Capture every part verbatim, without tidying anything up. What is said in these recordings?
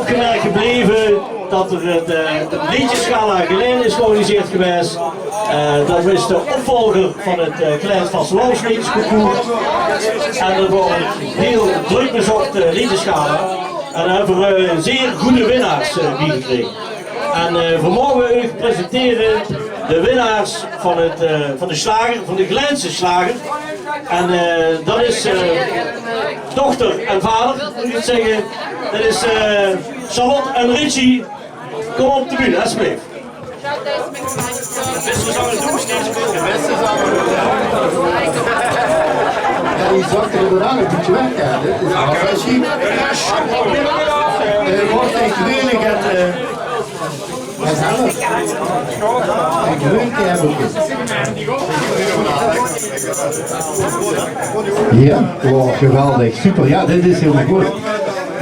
Opgemerk gebleve det d'r 't, eh, 't leedjesgala Gelaen is georganiseerd gewaes. Eh, det is de opvolger van 't, eh, Gelaens Vastelaovesleedjesconcours. En det waor ein hiel drök bezochte leedjesgala. En dao höbbe v'r, eh, zeer gooj winnaars, eh, bie gekrege. En, eh, vanmorge uch presentere de winnaars van 't, eh, van de sjlager, van de Gelaense sjlager. En, eh, det is, eh, dochter en vader, mót ich zègke. Det is, eh, Charlotte en Richie. Kóm op de bühne, alsjeblieft. Ja, die zag er inderdaad ein bietje weg, ja. Dit is fantastisch. Eh, mocht ich weer get, eh, Ja, oh, geweldig. Super. Ja, dit is hiel good.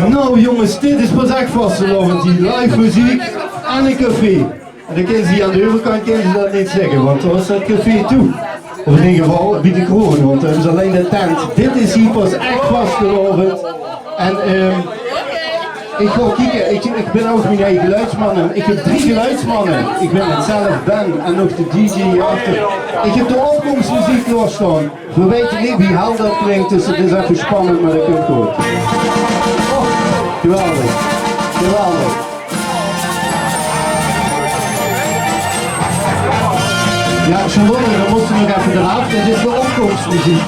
Nou, jónges, dit is pas ech vastelaovend, die live meziek en ein café. En dan kinne ze aan de euverkantj kinne ze det neet zègke, want dao is det café toe. Of in eder geval bie de kroeg, want det is allein de tent. Dit is hie pas ech vastelaovend. En, ehm, ich gaon kieke, ich, ich bin ouch mien eige geluidsman. Ich höb drie geluidsmanne. Ich bin 't zelf, Ben en nog de D J hie achter. Ich höb de opkomsmeziek klaorstaon. Veer weite neet wie hel det klink, dus 't is effe spannend, mer det kump good. Oh, geweldig. Geweldig. Ja, Charlotte, dan mót ze nog effe d'raaf. Dit is de opkomsmeziek.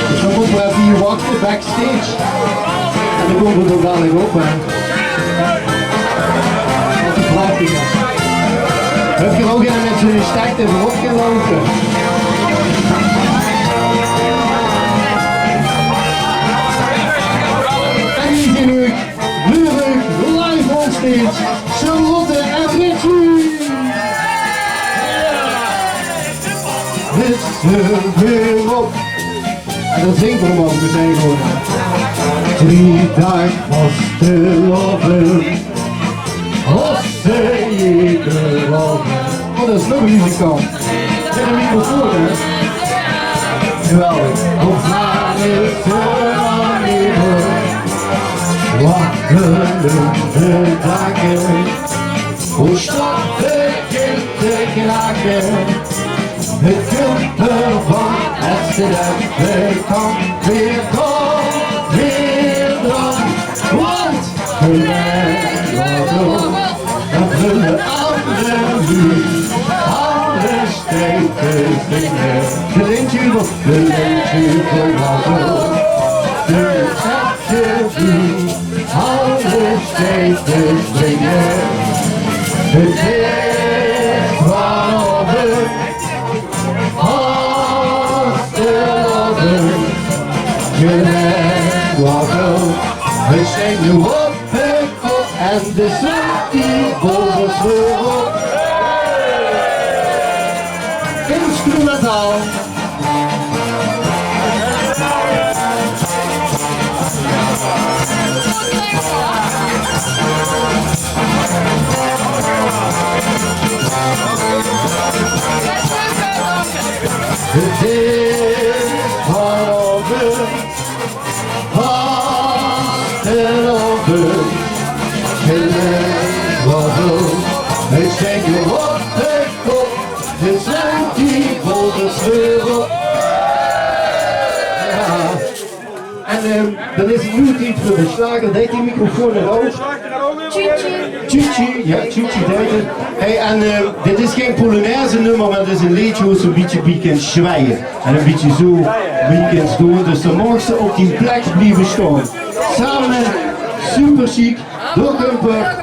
Dus dan mótte v'r effe hie wachte, backstage. En dan kómme v'r d'r dalik op, hè. Wat ein prachtige. Höb geer ouch eine mit zo'n stek d'rveur op geloupe? En hie zeen v'r Veur uch live on stage, Charlotte en Richie. Dit is weer op. En dan zinge v'r 'm ouch metein gewoon. Drie daag vastelaovend. Vastelaovend. Oh, det is nog ein muzikant. Zèt de microfoon, hè. Geweldig. Op waar is de leven? Wachten de dagen. Hoe stad begint te kraken. Het kump ervan, het zit het, het kan weer dan, weer dan. Want gelijk wat op. Dat willen andere luuj. Alles steeds te zingen. De lintje op, de lintje op, de lintje op. Alles steeds te zingen. Het is waar we vastelaovend. Gelaen, waggel. We zijn nu op. En de zon die bovesweurel. Instrumentaal. Het is halve Vastelaovend, gelaen, waggel, ik zègk op de kop, de zon die bovesweurel. Ja. En, ehm, dan is 't noe tied veur de sjlager. Deit die microfoon d'r ouch? Tjutju. Tjutju, ja, tjutju, deit 't. Hey, en, ehm, dit is gein polonaise-nummer, mer dit is ein leedje wo se ein bietje bie kins sjwieje. En ein bietje zo bie kins doon. Dus dan moogs se op dien plek blieve staon. Same, super sjiek, door Kumper.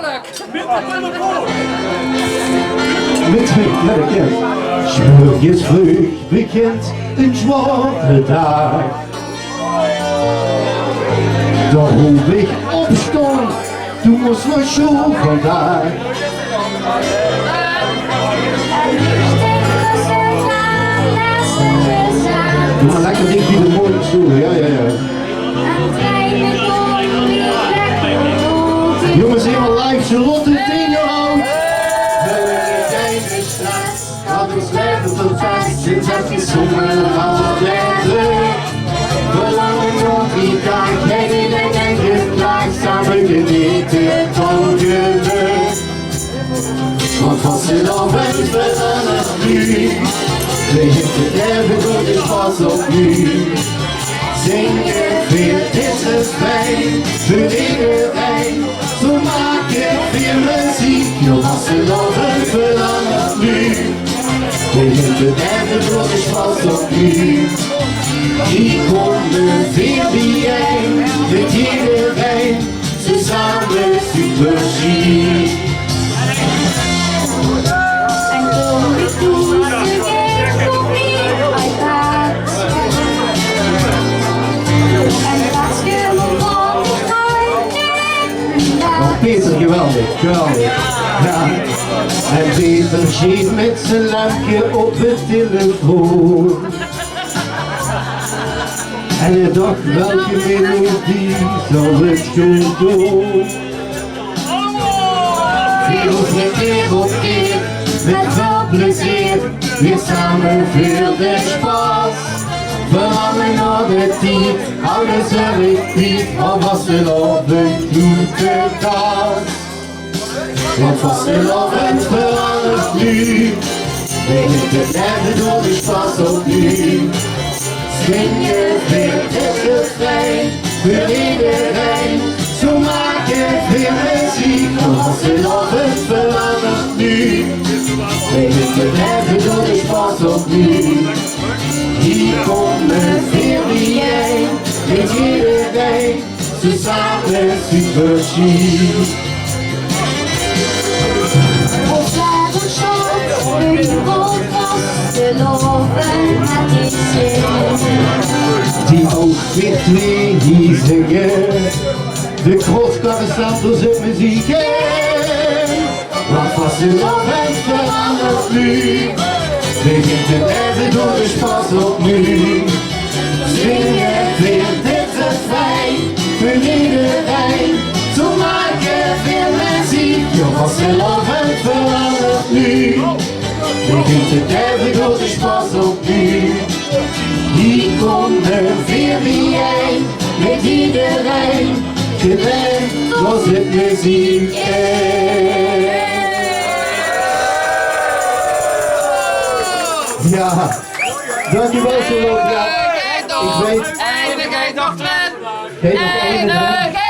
Mit twee, ja, det kin. 's Mörges vreug begint ein zjwaore daag. Dao hoof ich opstaon, doe mós nao sjool vandaag. Doe mer lekker dich bie de móndj, zo, ja, ja, ja. Jónges, hielemaol live, Charlotte Teenhout. Zomer altijd leuk. Verlangen op die dag, heen en weer, langzaam genieten van je Want vastelaovend verangert noe. Veer höbbe d'r eve door de sjpas op noe. Zinge veer dit fijn veur ederein. Zo make veer meziek. Jao, vastelaovend verangert noe. Veer höbbe d'r eve door de sjpas op noe. Hie kómme veer biejein, mit ederein. Same super sjiek. En toen ik toen de weg op mijn iPad. En dat je me van die kant. Oh, Peter, geweldig, geweldig. Jao. En Peter sjeen mit zien lempke op de telefoon. En hae dach, welke melodie zal 't good doon? Veer ónge keer op keer, mit väöl plezeer, weer same veur de sjpas. Verlange nao de tied, alles zörg kwiet, op vastelaovend good de das. Want vastelaovend verangert noe. Veer höbbe d'r eve door de sjpas op noe. Zinge veer dit fijn veur ederein. Zo make veer meziek. Want vastelaovend verangert noe. Veer höbbe d'r eve door de sjpas op noe. Hie kómme veer biejein, mit ederein. Same super sjiek. Op zaterdag een podcast, de lopen met die zin. Die ouk weer twee die zinge. De crosskarre staat door zijn meziek. Want vastelaovend verangert noe. Veer höbbe d'r eve door de sjpas op noe. Zinge veer dit fijn veur ederein. Zo make veer meziek. Jao, vastelaovend verangert noe. Veer höbbe d'r eve door de sjpas op noe. Hie kómme veer biejein, mit ederein. Geweldig, door de meziek. Jao, dankjewel, Charlotte. Jao, ik weet. Geef nog één.